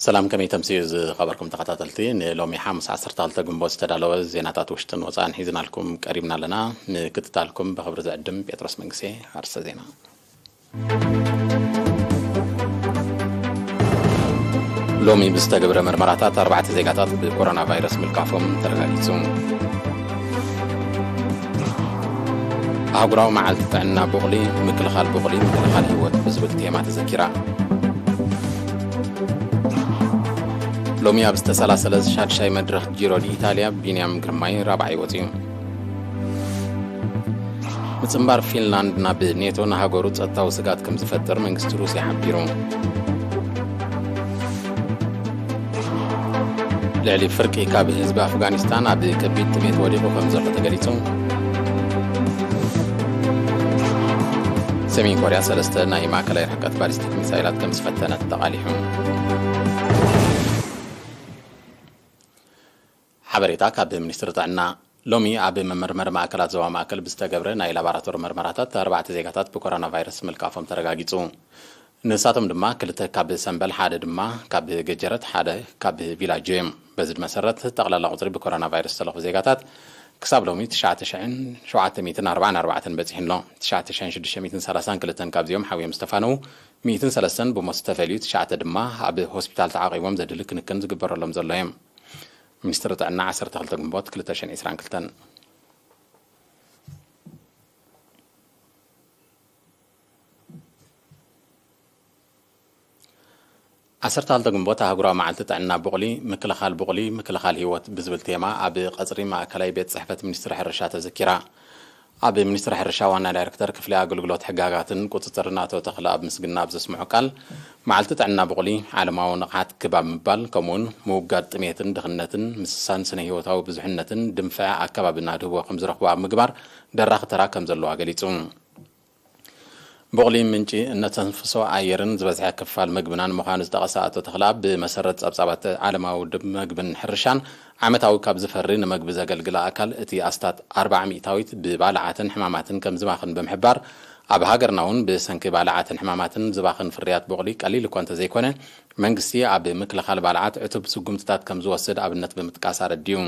ሰላም፣ ከመይ ተምስዩ ዝኸበርኩም ተኸታተልቲ? ንሎሚ ሓሙስ ዓሰርተ ክልተ ግንቦት ዝተዳለወ ዜናታት ውሽጥን ወፃእን ሒዝናልኩም ቀሪብና ኣለና። ምክትታልኩም ብኽብሪ ዝዕድም ጴጥሮስ መንግስቴ። ኣርሰ ዜና። ሎሚ ብዝተገብረ መርመራታት ኣርባዕተ ዜጋታት ብኮሮና ቫይረስ ምልካፎም ተረጋጊጹ። ኣህጉራዊ መዓልቲ ጥዕና ቡቕሊ፣ ምክልኻል ቡቕሊ፣ ምክልኻል ህይወት ብዝብል ቴማ ተዘኪራ። ሎሚ ኣብ ዝተሰላሰለ ሻድሻይ መድረኽ ጂሮ ዲ ኢታልያ ቢንያም ግርማይ ራብዓይ ወጺኡ። ምጽንባር ፊንላንድ ናብ ኔቶ ንሃገሩ ጸጥታዊ ስጋት ከም ዝፈጥር መንግስቲ ሩስያ ሓቢሩ። ልዕሊ ፍርቂ ካብ ህዝቢ ኣፍጋኒስታን ኣብ ከቢድ ጥሜት ወዲቑ ከም ዘሎ ተገሊጹ። ሰሜን ኮርያ ሰለስተ ናይ ማእከላይ ርሕቀት ባሊስቲክ ሚሳይላት ከም ዝፈተነት ተቓሊሑ። ሓበሬታ ካብ ሚኒስትሪ ጥዕና። ሎሚ ኣብ መመርመሪ ማእከላት ዞባ ማእከል ብዝተገብረ ናይ ላቦራቶሪ መርመራታት ኣርባዕተ ዜጋታት ብኮሮና ቫይረስ ምልካፎም ተረጋጊጹ። ንሳቶም ድማ ክልተ ካብ ሰምበል፣ ሓደ ድማ ካብ ገጀረት፣ ሓደ ካብ ቪላጆ እዮም። በዚ መሰረት ጠቕላላ ቁጽሪ ብኮሮና ቫይረስ ዝተለኽፉ ዜጋታት ክሳብ ሎሚ ትሽዓተ ሽሕን ሸውዓተ ሚእትን ኣርባዓን ኣርባዕተን በጺሑ ኣሎ። ትሽዓተ ሽሕን ሽዱሽተ ሚእትን ሰላሳን ክልተን ካብዚኦም ሓውዮም ዝተፋነዉ፣ ሚእትን ሰለስተን ብሞት ዝተፈልዩ፣ ትሽዓተ ድማ ኣብ ሆስፒታል ተዓቒቦም ዘድሊ ክንክን ዝግበረሎም ዘሎ እዮም። ሚኒስትሪ ጥዕና ዓሰርተ ክልተ ግንቦት ክልተ ሽሕን ዕስራን ክልተን። ዓሰርተ ክልተ ግንቦት ኣህጉራዊ መዓልቲ ጥዕና ቡቕሊ፣ ምክልኻል ቡቕሊ፣ ምክልኻል ህይወት ብዝብል ቴማ ኣብ ቀጽሪ ማእከላይ ቤት ጽሕፈት ሚኒስትሪ ሕርሻ ተዘኪራ። ኣብ ሚኒስትሪ ሕርሻ ዋና ዳይሬክተር ክፍሊ ኣገልግሎት ሕጋጋትን ቁጽጽርን ኣቶ ተኽለኣብ ምስግና ኣብ ዘስምዖ ቃል፣ መዓልቲ ጥዕና ቡቕሊ ዓለማዊ ንቕሓት ክብ ኣብ ምባል፣ ከምኡውን ምውጋድ ጥሜትን ድኽነትን ምስሳን ስነ ህይወታዊ ብዙሕነትን ድንፍዐ ኣከባብን ኣድህቦ ከም ዝረኽቡ ኣብ ምግባር ደራኺ ተራ ከም ዘለዋ ገሊጹ። ቡቕሊ ምንጪ እነተንፍሶ ኣየርን ዝበዝሐ ክፋል መግብናን ምዃኑ ዝጠቐሰ ኣቶ ተኽለኣብ፣ ብመሰረት ጸብጻባት ዓለማዊ ውድብ መግብን ሕርሻን፣ ዓመታዊ ካብ ዝፈሪ ንመግቢ ዘገልግል ኣካል እቲ ኣስታት ኣርብዓ ሚእታዊት ብባልዓትን ሕማማትን ከም ዝባኽን ብምሕባር፣ ኣብ ሃገርና እውን ብሰንኪ ባልዓትን ሕማማትን ዝባኽን ፍርያት ቡቕሊ ቀሊል እኳ እንተዘይኮነ፣ መንግስቲ ኣብ ምክልኻል ባልዓት ዕቱብ ስጉምትታት ከም ዝወስድ ኣብነት ብምጥቃስ ኣረዲኡ።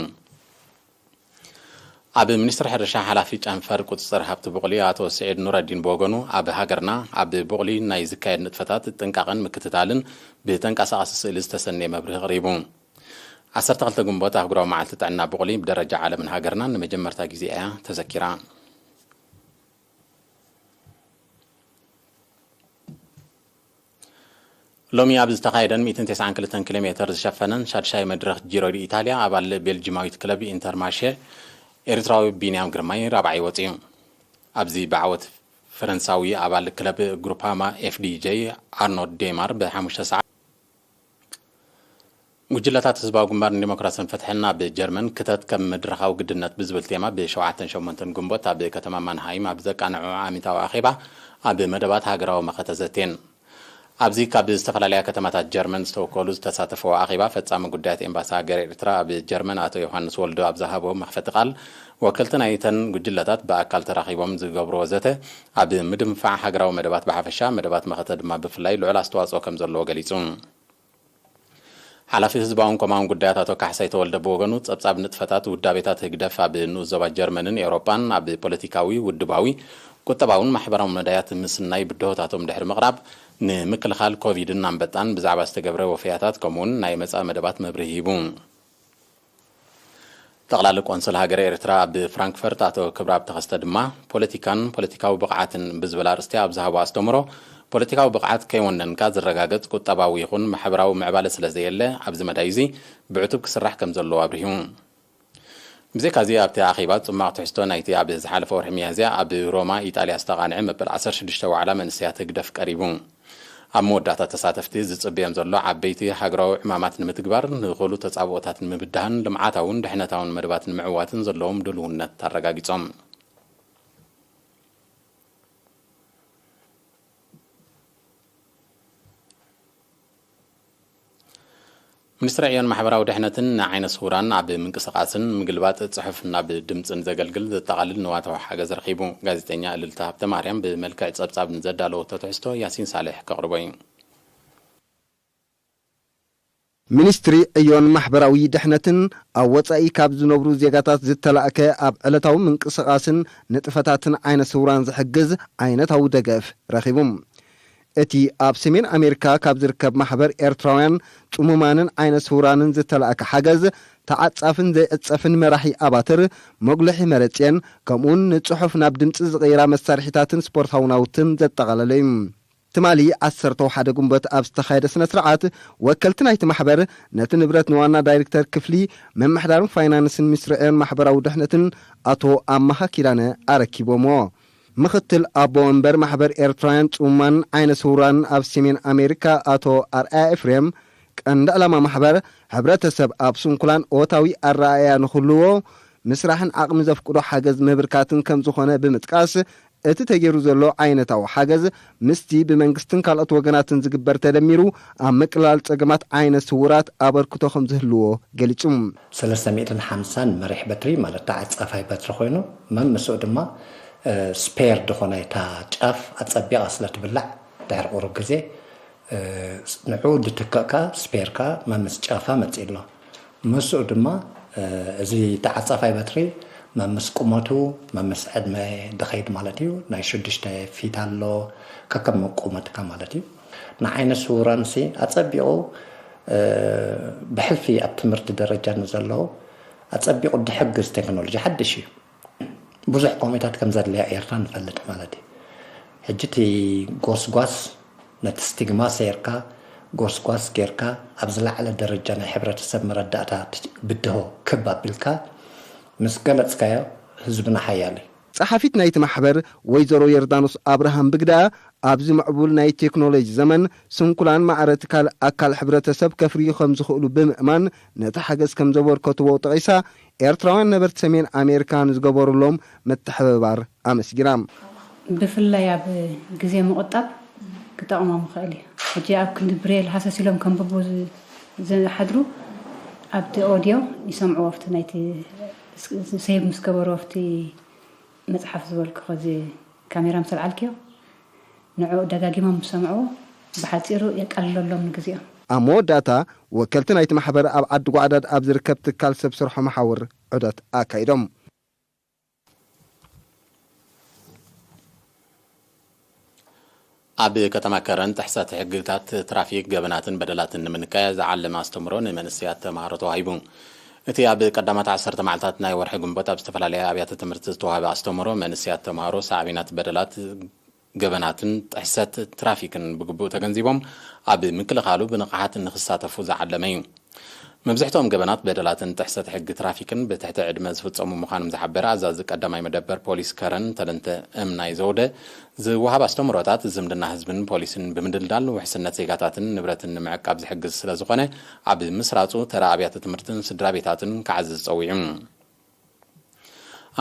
ኣብ ሚኒስትሪ ሕርሻ ሓላፊ ጨንፈር ቁጽጽር ሃብቲ ቡቕሊ ኣቶ ስዒድ ኑረዲን ብወገኑ፣ ኣብ ሃገርና ኣብ ቡቕሊ ናይ ዝካየድ ንጥፈታት ጥንቃቐን ምክትታልን ብተንቀሳቓሲ ስእሊ ዝተሰነየ መብርሂ ኣቕሪቡ። ዓሰርተ ክልተ ግንቦት ኣህጉራዊ መዓልቲ ጥዕና ቡቕሊ ብደረጃ ዓለምን ሃገርናን ንመጀመርታ ግዜ እያ ተዘኪራ። ሎሚ ኣብ ዝተኻየደን ሚእትን ተስዓን ክልተን ኪሎ ሜተር ዝሸፈነን ሻድሻይ መድረኽ ጂሮ ዲ ኢታልያ፣ ኣባል ቤልጂማዊት ክለብ ኢንተርማርሼ ኤርትራዊ ቢንያም ግርማይ ራብዓይ ወጺኡ። ኣብዚ ብዓወት ፈረንሳዊ ኣባል ክለብ ግሩፓማ ኤፍ ዲ ጄ ኣርኖልድ ዴማር ብሓሙሽተ ሰዓት። ጉጅለታት ህዝባዊ ግንባር ንዲሞክራስን ፍትሕን ኣብ ጀርመን ክተት ከም መድረኻዊ ግድነት ብዝብል ቴማ ብሸውዓተን ሸሞንተን ግንቦት ኣብ ከተማ ማንሃይም ኣብ ዘቃንዐኦ ዓሚታዊ ኣኼባ ኣብ መደባት ሃገራዊ መኸተ ዘትየን። ኣብዚ ካብ ዝተፈላለያ ከተማታት ጀርመን ዝተወከሉ ዝተሳተፈዎ ኣኼባ፣ ፈጻሚ ጉዳያት ኤምባሲ ሃገር ኤርትራ ኣብ ጀርመን ኣቶ ዮሃንስ ወልዱ ኣብ ዝሃቦ መኽፈቲ ቃል፣ ወከልቲ ናይተን ጉጅለታት ብኣካል ተራኺቦም ዝገብርዎ ዘተ ኣብ ምድንፋዕ ሃገራዊ መደባት ብሓፈሻ፣ መደባት መኸተ ድማ ብፍላይ ልዑል ኣስተዋጽኦ ከም ዘለዎ ገሊጹ። ሓላፊ ህዝባውን ኮማውን ጉዳያት ኣቶ ካሕሳይ ተወልደ ብወገኑ፣ ጸብጻብ ንጥፈታት ውዳቤታት ህግደፍ ኣብ ንኡስ ዞባ ጀርመንን ኤውሮጳን ኣብ ፖለቲካዊ፣ ውድባዊ፣ ቁጠባውን ማሕበራውን መዳያት ምስናይ ብድሆታቶም ድሕሪ ምቕራብ፣ ንምክልኻል ኮቪድን ኣንበጣን ብዛዕባ ዝተገብረ ወፈያታት፣ ከምኡውን ናይ መጻኢ መደባት መብርሂ ሂቡ። ጠቕላሊ ቆንስል ሃገረ ኤርትራ ኣብ ፍራንክፈርት ኣቶ ክብረኣብ ተኸስተ ድማ፣ ፖለቲካን ፖለቲካዊ ብቕዓትን ብዝብል ኣርእስቲ ኣብ ዝሃቦ ኣስተምህሮ፣ ፖለቲካዊ ብቕዓት ከይወነንካ ዝረጋገጽ ቁጠባዊ ይኹን ማሕበራዊ ምዕባለ ስለ ዘየለ፣ ኣብዚ መዳይ እዚ ብዕቱብ ክስራሕ ከም ዘለዎ ኣብሪሁ። ብዘይካዚ፣ ኣብቲ ኣኼባ ጽማቕ ትሕዝቶ ናይቲ ኣብ ዝሓለፈ ወርሒ ሚያዝያ ኣብ ሮማ ኢጣልያ ዝተቓንዐ መበል ዓሰርተ ሽዱሽተ ዋዕላ መንእሰያት ህግደፍ ቀሪቡ። ኣብ መወዳእታ፣ ተሳተፍቲ ዝጽበዮም ዘሎ ዓበይቲ ሃገራዊ ዕማማት ንምትግባር፣ ንኹሉ ተጻብኦታት ንምብዳህን ልምዓታውን ድሕነታውን መደባት ንምዕዋትን ዘለዎም ድልውነት ኣረጋጊጾም። ሚኒስትሪ ዕዮን ማሕበራዊ ድሕነትን ንዓይነ ስውራን ኣብ ምንቅስቓስን ምግልባጥ ጽሑፍ ናብ ድምጽን ዘገልግል ዘጠቓልል ንዋታዊ ሓገዝ ረኺቡ። ጋዜጠኛ እልልታ ሃብተማርያም ብመልክዕ ጸብጻብ ንዘዳለወቶ ትሕዝቶ ያሲን ሳልሕ ከቕርቦ እዩ። ሚኒስትሪ ዕዮን ማሕበራዊ ድሕነትን ኣብ ወጻኢ ካብ ዝነብሩ ዜጋታት ዝተላእከ ኣብ ዕለታዊ ምንቅስቓስን ንጥፈታትን ዓይነ ስውራን ዝሕግዝ ዓይነታዊ ደገፍ ረኺቡ። እቲ ኣብ ሰሜን ኣሜሪካ ካብ ዝርከብ ማሕበር ኤርትራውያን ጽሙማንን ዓይነ ስውራንን ዝተላእከ ሓገዝ፣ ተዓጻፍን ዘይዕጸፍን መራሒ ኣባትር፣ መጉልሒ መረጽየን፣ ከምኡውን ንጽሑፍ ናብ ድምጺ ዝቕይራ መሳርሒታትን ስፖርታዊ ናውትን ዘጠቓለለ እዩ። ትማሊ ዓሰርተ ሓደ ግንቦት ኣብ ዝተኻየደ ስነ ስርዓት፣ ወከልቲ ናይቲ ማሕበር ነቲ ንብረት ንዋና ዳይሬክተር ክፍሊ ምምሕዳርን ፋይናንስን ሚኒስትሪ ዕዮን ማሕበራዊ ድሕነትን ኣቶ ኣማሃ ኪዳነ ኣረኪቦምዎ። ምኽትል ኣቦ ወንበር ማሕበር ኤርትራውያን ጽሙማን ዓይነ ስውራን ኣብ ሰሜን ኣሜሪካ ኣቶ ኣርኣያ ኤፍሬም፣ ቀንዲ ዕላማ ማሕበር፣ ሕብረተሰብ ኣብ ስንኩላን እወታዊ ኣረኣእያ ንክህልዎ ምስራሕን ዓቕሚ ዘፍቅዶ ሓገዝ ምብርካትን ከም ዝኾነ ብምጥቃስ፣ እቲ ተገይሩ ዘሎ ዓይነታዊ ሓገዝ ምስቲ ብመንግስትን ካልኦት ወገናትን ዝግበር ተደሚሩ፣ ኣብ ምቅላል ጸገማት ዓይነ ስውራት ኣበርክቶ ከም ዝህልዎ ገሊጹ። ሰለስተ ሚእትን ሓምሳን መሪሕ በትሪ፣ ማለት ተዓጻፋይ በትሪ ኮይኑ፣ መምስኡ ድማ፣ እ፣ ስፔር ዝኾነ እታ ጫፍ ኣጸቢቓ ስለ ትብላዕ፣ ድሕሪ ቁሩብ ግዜ፣ እ፣ ንዑ ድትከእካ ስፔርካ መምስ ጫፋ መጺእ ኣሎ። ምስኡ ድማ፣ እ፣ እዚ ተዓጻፋይ በትሪ መምስ ቁመቱ፣ መምስ ዕድመ ድኸይድ ማለት እዩ። ናይ ሽዱሽተ ፊት ኣሎ፣ ከከም ቁመትካ ማለት እዩ። ንዓይነ ስውራንሲ ኣጸቢቑ፣ እ፣ ብሕልፊ ኣብ ትምህርቲ ደረጃ ንዘለዉ ኣጸቢቑ ድሕግዝ ቴክኖሎጂ ሓድሽ እዩ። ብዙሕ ኮሚታት ከም ዘድልያ ኤርትራ ንፈልጥ ማለት እዩ። ሕጂ እቲ ጎስጓስ፣ ነቲ ስቲግማ ሰይርካ፣ ጎስጓስ ጌርካ፣ ኣብ ዝለዓለ ደረጃ ናይ ሕብረተሰብ መረዳእታ ት-፣ ብድሆ ክብ ኣቢልካ ምስ ገለጽካዮ፣ ህዝብና ሓያል እዩ። ጸሓፊት ናይቲ ማሕበር ወይዘሮ ዮርዳኖስ ኣብርሃም ብግዳ፣ ኣብዚ ምዕቡል ናይ ቴክኖሎጂ ዘመን፣ ስንኩላን ማዕረ ትካል ኣካል ሕብረተሰብ ከፍርዩ ከም ዝኽእሉ ብምእማን፣ ነቲ ሓገዝ ከም ዘበርከትዎ ጠቒሳ፣ ኤርትራውያን ነበርቲ ሰሜን ኣሜሪካ ንዝገበሩሎም ምትሕብባር ኣመስጊና። ብፍላይ ኣብ ግዜ ምቑጣብ ክጠቕሞም ይኽእል እዩ። ሕጂ ኣብ ክንዲ ብሬል ሃሰስ ኢሎም ከንብቡ ዝ-፣ ዝሓድሩ፣ ኣብቲ ኦድዮ ይሰምዕዎ፣ ኣብቲ ናይቲ ስ-፣ ሴቭ ምስ ገበሩ፣ ኣብቲ መጽሓፍ ዝበልኩ፣ ከዚ ካሜራ ምስ ኣልዓልክዮ፣ ንዕኡ ደጋጊሞም ምስ ሰምዕዎ፣ ብሓጺሩ የቃልለሎም ንግዚኦም። ኣብ መወዳእታ፣ ወከልቲ ናይቲ ማሕበር ኣብ ዓዲ ጓዕዳድ ኣብ ዝርከብ ትካል ሰብ ስርሖ መሓውር ዑደት ኣካይዶም። ኣብ ከተማ ከረን ጥሕሰት ሕግታት ትራፊክ፣ ገበናትን በደላትን ንምንካይ ዝዓለመ ኣስተምህሮ ንመንእሰያት ተምሃሮ ተዋሂቡ። እቲ ኣብ ቀዳማት ዓሰርተ መዓልታት ናይ ወርሒ ግንቦት ኣብ ዝተፈላለያ ኣብያተ ትምህርቲ ዝተዋህበ ኣስተምህሮ፣ መንእሰያት ተምሃሮ ሳዕቤናት በደላት፣ ገበናትን ጥሕሰት ትራፊክን ብግቡእ ተገንዚቦም ኣብ ምክልኻሉ ብንቕሓት ንኽሳተፉ ዝዓለመ እዩ። መብዝሕትኦም ገበናት፣ በደላትን ጥሕሰት ሕጊ ትራፊክን ብትሕቲ ዕድመ ዝፍጸሙ ምዃኖም ዝሓበረ ኣዛዚ ቀዳማይ መደበር ፖሊስ ከረን ተለንተ እምናይ ዘውደ፣ ዝወሃብ ኣስተምህሮታት ዝምድና ህዝብን ፖሊስን ብምድልዳል ውሕስነት ዜጋታትን ንብረትን ንምዕቃብ ዝሕግዝ ስለ ዝኾነ፣ ኣብ ምስራጹ ተራ ኣብያተ ትምህርትን ስድራ ቤታትን ክዓዝዝ ጸዊዑ።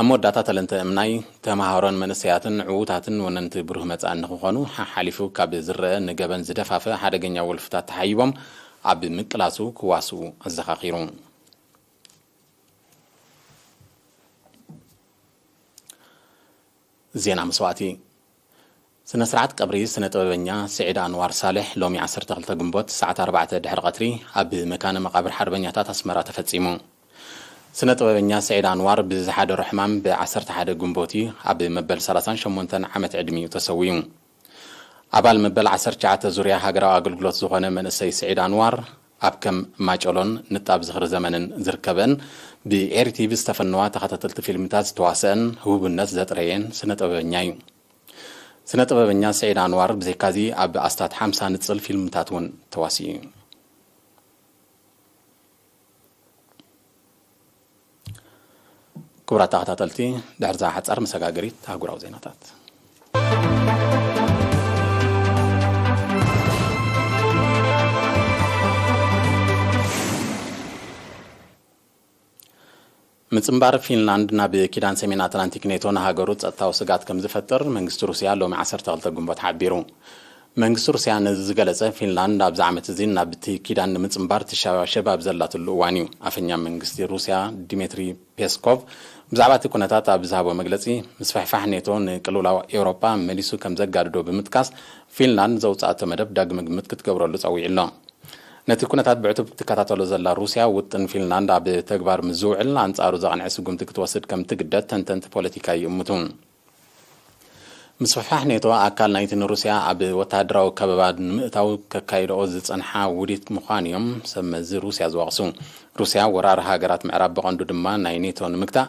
ኣብ መወዳእታ ተለንተ እምናይ፣ ተመሃሮን መንእሰያትን ዕዉታትን ወነንቲ ብሩህ መጻኢ ንኽኾኑ፣ ሓሓሊፉ ካብ ዝረአ ንገበን ዝደፋፍእ ሓደገኛ ወልፍታት ተሓይቦም ኣብ ምቅላሱ ክዋስኡ ኣዘኻኺሩ። ዜና መስዋእቲ። ስነ ስርዓት ቀብሪ ስነ ጥበበኛ ስዒድ ኣንዋር ሳልሕ ሎሚ ዓሰርተ ክልተ ግንቦት ሰዓት ኣርባዕተ ድሕሪ ቀትሪ ኣብ መካነ መቓብር ሓርበኛታት ኣስመራ ተፈጺሙ። ስነ ጥበበኛ ስዒድ ኣንዋር ብዝሓደሮ ሕማም ብ ዓሰርተ ሓደ ግንቦት እዩ ኣብ መበል ሰላሳን ሸሞንተን ዓመት ዕድሚኡ ተሰዊኡ። ኣባል መበል ዓሰርተ ትሽዓተ ዙርያ ሃገራዊ ኣገልግሎት ዝኾነ መንእሰይ ስዒድ ኣንዋር ኣብ ከም ማጨሎን ንጣብ ዝኽሪ ዘመንን ዝርከበን ብኤሪ ቲቪ ዝተፈነዋ ተኸታተልቲ ፊልምታት ዝተዋስአን ህቡብነት ዘጥረየን ስነ ጥበበኛ እዩ። ስነ ጥበበኛ ስዒድ ኣንዋር ብዘይካዚ ኣብ ኣስታት ሓምሳ ንጽል ፊልምታት እውን ተዋሲኡ እዩ። ክቡራት ተኸታተልቲ፣ ድሕርዛ ሓጻር መሰጋገሪት ኣህጉራዊ ዜናታት። ምጽንባር ፊንላንድ ናብ ኪዳን ሰሜን ኣትላንቲክ ኔቶ ንሃገሩ ጸጥታዊ ስግኣት ከም ዝፈጥር መንግስቲ ሩስያ ሎሚ ዓሰርተ ክልተ ግንቦት ሓቢሩ። መንግስቲ ሩስያ ነዚ ዝገለጸ፣ ፊንላንድ ኣብዚ ዓመት እዚ ናብቲ ኪዳን ንምጽንባር ትሸባሸብ ኣብ ዘላትሉ እዋን እዩ። ኣፈኛ መንግስቲ ሩስያ ዲሜትሪ ፔስኮቭ ብዛዕባ እቲ ኩነታት ኣብ ዝሃቦ መግለጺ፣ ምስፍሕፋሕ ኔቶ ንቅልውላው ኤውሮጳ መሊሱ ከም ዘጋድዶ ብምጥቃስ፣ ፊንላንድ ዘውጽኣቶ መደብ ዳግመ ግምት ክትገብረሉ ጸዊዑ ኣሎ። ነቲ ኩነታት ብዕቱብ ትከታተሎ ዘላ ሩስያ፣ ውጥን ፊንላንድ ኣብ ተግባር ምስ ዝውዕል፣ ኣንጻሩ ዘቕንዐ ስጉምቲ ክትወስድ ከም ትግደድ ተንተንቲ ፖለቲካ ይእምቱ። ምስፍሕፋሕ ኔቶ፣ ኣካል ናይቲ ንሩስያ ኣብ ወተሃደራዊ ከበባ ንምእታው ከካይድኦ ዝጸንሓ ውዲት ምዃኑ እዮም ሰብ መዚ ሩስያ ዝወቕሱ። ሩስያ፣ ወራር ሃገራት ምዕራብ፣ ብቐንዱ ድማ ናይ ኔቶ ንምግታእ፣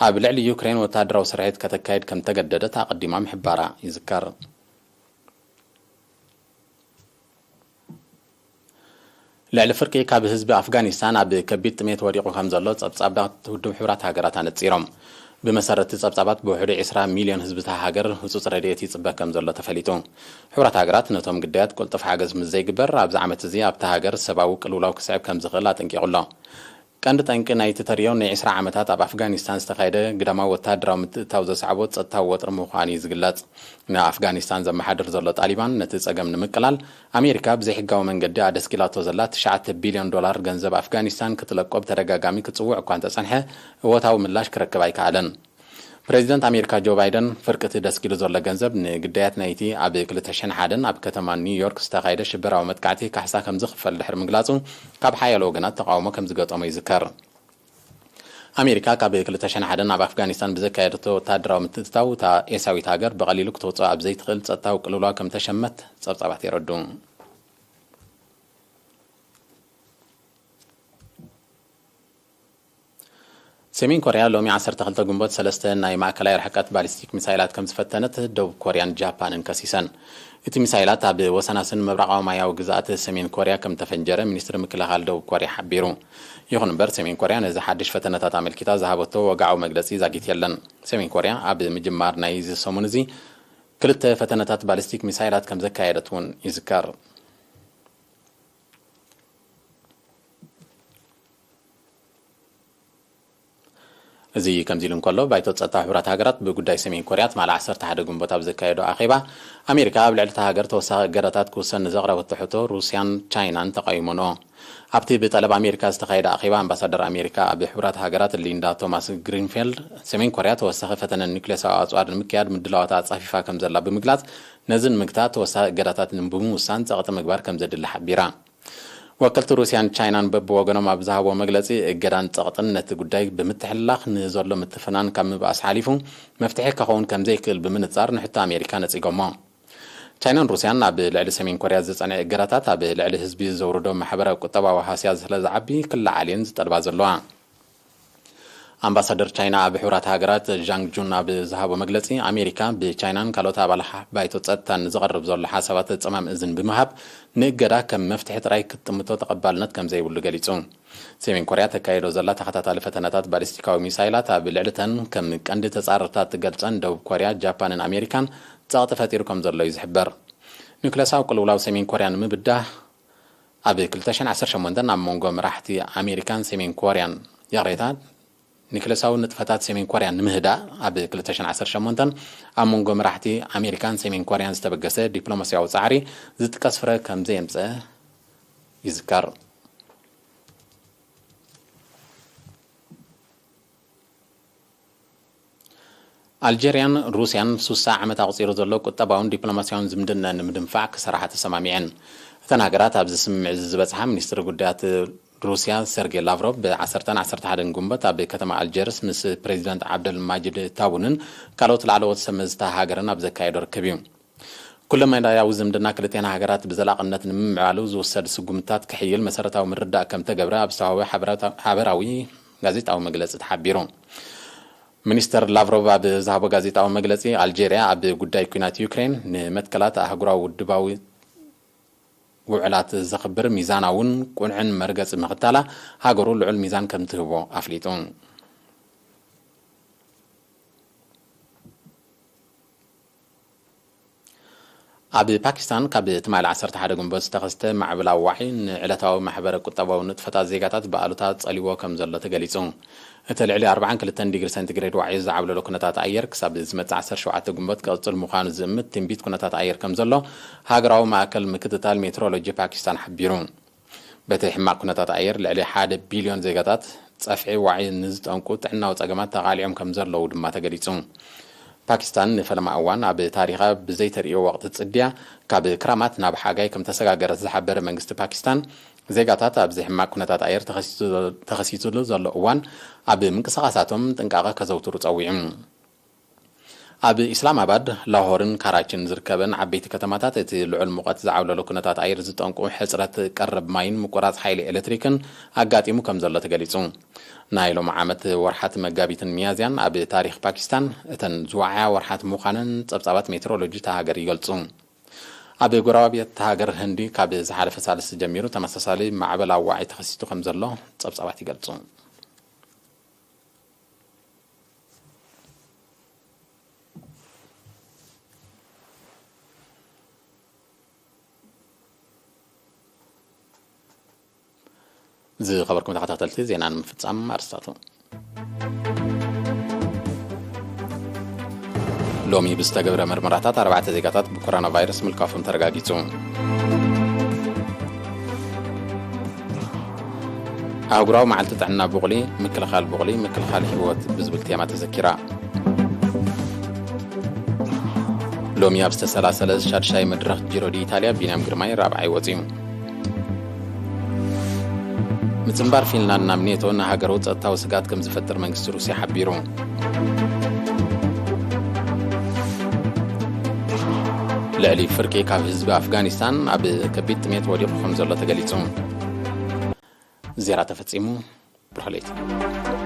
ኣብ ልዕሊ ዩክሬን ወተሃደራዊ ስርሒት ከተካይድ ከም ተገደደት ኣቐዲማ ምሕባራ ይዝከር። ልዕሊ ፍርቂ ካብ ህዝቢ ኣፍጋኒስታን ኣብ ከቢድ ጥሜት ወዲቑ ከም ዘሎ ጸብጻባት ውድብ ሕቡራት ሃገራት ኣነጺሮም። ብመሰረት እቲ ጸብጻባት፣ ብውሕዱ ዕስራ ሚልዮን ህዝቢ እታ ሃገር ህጹጽ ረድኤት ይጽበ ከም ዘሎ ተፈሊጡ። ሕቡራት ሃገራት ነቶም ግዳያት ቅልጡፍ ሓገዝ ምስ ዘይግበር፣ ኣብዚ ዓመት እዚ ኣብታ ሃገር ሰብኣዊ ቅልውላው ክስዕብ ከም ዝኽእል ኣጠንቂቑ ኣሎ። ቀንዲ ጠንቂ ናይቲ ተርእዮ፣ ንዕስራ ዓመታት ኣብ ኣፍጋኒስታን ዝተኻየደ ግዳማዊ ወተሃደራዊ ምትእትታው ዘስዓቦ ጸጥታዊ ወጥሪ ምዃኑ እዩ ዝግለጽ። ንኣፍጋኒስታን ዘመሓድር ዘሎ ጣሊባን፣ ነቲ ጸገም ንምቅላል፣ ኣሜሪካ ብዘይሕጋዊ መንገዲ ኣደስኪላቶ ዘላ ትሽዓተ ቢልዮን ዶላር ገንዘብ ኣፍጋኒስታን ክትለቆ ብተደጋጋሚ ክጽውዕ እኳ እንተጸንሐ፣ እወታዊ ምላሽ ክረክብ ኣይከኣለን። ፕሬዚደንት ኣሜሪካ ጆ ባይደን፣ ፍርቂ እቲ ደስኪሉ ዘሎ ገንዘብ ንግዳያት ናይቲ ኣብ ክልተ ሽሕን ሓደን ኣብ ከተማ ኒውዮርክ ዝተኻየደ ሽበራዊ መጥቃዕቲ ካሕሳ ከም ዝኽፈል ድሕሪ ምግላጹ፣ ካብ ሓያሎ ወገናት ተቓውሞ ከም ዝገጠሞ ይዝከር። ኣሜሪካ ካብ ክልተ ሽሕን ሓደን ኣብ ኣፍጋኒስታን ብዘካየደቶ ወተሃደራዊ ምትእትታው፣ እታ ኤስያዊት ሃገር ብቐሊሉ ክትወጽኦ ኣብ ዘይትኽእል ጸጥታዊ ቅልውላው ከም ተሸመት ጸብጻባት የረድኡ። ሰሜን ኮርያ ሎሚ ዓሰርተ ክልተ ግንቦት ሰለስተ ናይ ማእከላይ ርሕቀት ባሊስቲክ ሚሳይላት ከም ዝፈተነት ደቡብ ኮርያን ጃፓንን ከሲሰን። እቲ ሚሳይላት ኣብ ወሰናስን ምብራቓዊ ማያዊ ግዝኣት ሰሜን ኮርያ ከም ተፈንጀረ ሚኒስትሪ ምክልኻል ደቡብ ኮርያ ሓቢሩ። ይኹን እምበር፣ ሰሜን ኮርያ ነዚ ሓድሽ ፈተነታት ኣመልኪታ ዝሃበቶ ወግዓዊ መግለጺ ዛጊት የለን። ሰሜን ኮርያ ኣብ ምጅማር ናይዚ ሰሙን እዚ ክልተ ፈተነታት ባሊስቲክ ሚሳይላት ከም ዘካየደት እውን ይዝከር። እዚ ከምዚ ኢሉ እንከሎ፣ ባይቶ ጸጥታ ሕቡራት ሃገራት ብጉዳይ ሰሜን ኮርያ ትማሊ ዓሰርተ ሓደ ግንቦት ኣብ ዘካየዶ ኣኼባ፣ ኣሜሪካ ኣብ ልዕሊ እታ ሃገር ተወሳኺ እገዳታት ክውሰን ንዘቕረበቶ ሕቶ ሩስያን ቻይናን ተቓዊሞንኦ። ኣብቲ ብጠለብ ኣሜሪካ ዝተኻየደ ኣኼባ፣ ኣምባሳደር ኣሜሪካ ኣብ ሕቡራት ሃገራት ሊንዳ ቶማስ ግሪንፌልድ፣ ሰሜን ኮርያ ተወሳኺ ፈተነ ኒውክሌሳዊ ኣጽዋር ንምክያድ ምድላዋታ ኣጻፊፋ ከም ዘላ ብምግላጽ፣ ነዚ ንምግታእ ተወሳኺ እገዳታት ብምውሳን ጸቕጢ ምግባር ከም ዘድሊ ሓቢራ። ወከልቲ ሩስያን ቻይናን በብወገኖም ኣብ ዝሃብዎ መግለጺ፣ እገዳን ጸቕጥን ነቲ ጉዳይ ብምትሕልላኽ ንዘሎ ምትፍናን ካብ ምብኣስ ሓሊፉ መፍትሒ ክኸውን ከም ዘይክእል ብምንጻር ንሕቶ ኣሜሪካ ነጺጎሞ። ቻይናን ሩስያን ኣብ ልዕሊ ሰሜን ኮርያ ዝጸንዐ እገዳታት ኣብ ልዕሊ ህዝቢ ዘውርዶ ማሕበራዊ ቁጠባዊ ሃስያ ስለ ዝዓቢ ክለዓል እየን ዝጠልባ ዘለዋ። ኣምባሳደር ቻይና ኣብ ሕቡራት ሃገራት ዣንግ ጁን ኣብ ዝሃቦ መግለጺ፣ ኣሜሪካ ብቻይናን ካልኦት ኣባል ሓ-፣ ባይቶ ጸጥታን ንዝቐርብ ዘሎ ሓሳባት ጸማም እዝን ብምሃብ፣ ንእገዳ ከም መፍትሒ ጥራይ ክትጥምቶ ተቐባልነት ከም ዘይብሉ ገሊጹ። ሰሜን ኮርያ ተካይዶ ዘላ ተኸታታሊ ፈተነታት ባሊስቲካዊ ሚሳይላት ኣብ ልዕሊተን ከም ቀንዲ ተጻረርታ እትገልጸን ደቡብ ኮርያ፣ ጃፓንን ኣሜሪካን ጸቕጢ ፈጢሩ ከም ዘሎ እዩ ዝሕበር። ኒውክለሳዊ ቅልውላው ሰሜን ኮርያ ንምብዳህ ኣብ ክልተ ሽሕን ዓሰርተ ሸሞንተን ኣብ መንጎ መራሕቲ ኣሜሪካን ሰሜን ኮርያን፣ ይቕሬታ፣ ኒክለሳዊ ንጥፈታት ሰሜን ኮርያ ንምህዳእ ኣብ ክልተ ሽሕን ዓሰርተ ሸሞንተን ኣብ መንጎ መራሕቲ ኣሜሪካን ሰሜን ኮርያን ዝተበገሰ ዲፕሎማስያዊ ጻዕሪ ዝጥቀስ ፍረ ከም ዘየምጸ ይዝከር። ኣልጀርያን ሩስያን ሱሳ ዓመት ኣቑጺሩ ዘሎ ቁጠባውን ዲፕሎማስያውን ዝምድና ንምድንፋዕ ክሰርሓ ተሰማሚዐን። እተን ሃገራት ኣብዚ ስምምዕ እዚ ዝበጽሓ፣ ሚኒስትሪ ጉዳያት ሩስያ ሰርጌ ላቭሮቭ ብ ዓሰርተን ዓሰርተ ሓደን ግንቦት ኣብ ከተማ ኣልጀርስ ምስ ፕሬዚደንት ዓብደል ማጅድ ታቡንን ካልኦት ላዕለዎት ሰብ መዚ እታ ሃገርን ኣብ ዘካየዶ ርክብ እዩ። ኩለመዳያዊ ዝምድና ክልቲኣን ሃገራት ብዘላቕነት ንምምዕባሉ ዝውሰድ ስጉምትታት ክሕይል መሰረታዊ ምርድዳእ ከም ተገብረ ኣብ ዝተዋህበ ሓበራታ-፣ ሓበራዊ ጋዜጣዊ መግለጺ ተሓቢሩ። ሚኒስተር ላቭሮቭ ኣብ ዝሃቦ ጋዜጣዊ መግለጺ፣ ኣልጄርያ ኣብ ጉዳይ ኲናት ዩክሬን ንመትከላት ኣህጉራዊ ውድባዊ ውዕላት ዘኽብር ሚዛናውን ቁኑዕን መርገጺ ምኽታላ፣ ሃገሩ ልዑል ሚዛን ከም ትህቦ ኣፍሊጡ። ኣብ ፓኪስታን ካብ ትማሊ ዓሰርተ ሓደ ግንቦት ዝተኸስተ ማዕበላዊ ዋዒ ንዕለታዊ ማሕበረ ቁጠባዊ ንጥፈታት ዜጋታት ብኣሉታ ጸሊዎ ከም ዘሎ ተገሊጹ። እቲ ልዕሊ ኣርባዓን ክልተን ዲግሪ ሴንቲግሬድ ዋዒ ዝዓብለሎ ኩነታት ኣየር ክሳብ ዝመጽእ ዓሰርተ ሸውዓተ ግንቦት ክቕጽል ምዃኑ ዝእምት ትንቢት ኩነታት ኣየር ከም ዘሎ ሃገራዊ ማእከል ምክትታል ሜትሮሎጂ ፓኪስታን ሓቢሩ። በቲ ሕማቕ ኩነታት ኣየር፣ ልዕሊ ሓደ ቢልዮን ዜጋታት ጸፍዒ ዋዒ ንዝጠንቁ ጥዕናዊ ጸገማት ተቓሊዖም ከም ዘለዉ ድማ ተገሊጹ። ፓኪስታን ንፈለማ እዋን ኣብ ታሪኻ ብዘይተርእዮ ወቕቲ ጽድያ፣ ካብ ክራማት ናብ ሓጋይ ከም ተሰጋገረት ዝሓበረ መንግስቲ ፓኪስታን፣ ዜጋታት ኣብዚ ሕማቕ ኩነታት ኣየር ተኸሲቱ-፣ ተኸሲቱሉ ዘሎ እዋን ኣብ ምንቅስቓሳቶም ጥንቃቐ ከዘውትሩ ጸዊዑ። ኣብ ኢስላማባድ፣ ላሆርን ካራቺን ዝርከበን ዓበይቲ ከተማታት እቲ ልዑል ሙቐት ዝዓብለሎ ኩነታት ኣየር ዝጠንቁ ሕጽረት ቀረብ ማይን ምቁራጽ ሓይሊ ኤሌክትሪክን ኣጋጢሙ ከም ዘሎ ተገሊጹ። ናይ ሎሚ ዓመት ወርሓት መጋቢትን ሚያዝያን ኣብ ታሪኽ ፓኪስታን እተን ዝወዓያ ወርሓት ምዃነን ጸብጻባት ሜትሮሎጂ እታ ሃገር ይገልጹ። ኣብ ጎረባብቲ ሃገር ህንዲ ካብ ዝሓለፈ ሳልስቲ ጀሚሩ ተመሳሳሊ ማዕበል ኣዋዒ ተኸሲቱ ከም ዘሎ ጸብጻባት ይገልጹ። ዝኸበርኩም ተኸታተልቲ፣ ዜና ንምፍጻም ኣርስታቱ። ሎሚ ብዝተገብረ ምርመራታት ኣርባዕተ ዜጋታት ብኮሮና ቫይረስ ምልካፎም ተረጋጊጹ። ኣህጉራዊ መዓልቲ ጥዕና ቡቕሊ፣ ምክልኻል ቡቕሊ፣ ምክልኻል ህይወት ብዝብል ቴማ ተዘኪራ። ሎሚ ኣብ ዝተሰላሰለ ሻድሻይ መድረኽ ጂሮ ዲ ኢታልያ ቢንያም ግርማይ ራብዓይ ወጺኡ። ምጽንባር ፊንላንድ ናብ ኔቶ ንሃገሩ ጸጥታዊ ስጋት ከም ዝፈጥር መንግስቲ ሩስያ ሓቢሩ። ልዕሊ ፍርቂ ካብ ህዝቢ ኣፍጋኒስታን ኣብ ከቢድ ጥሜት ወዲቑ ከም ዘሎ ተገሊጹ። ዜና ተፈጺሙ። ብሩኽ ለይቲ።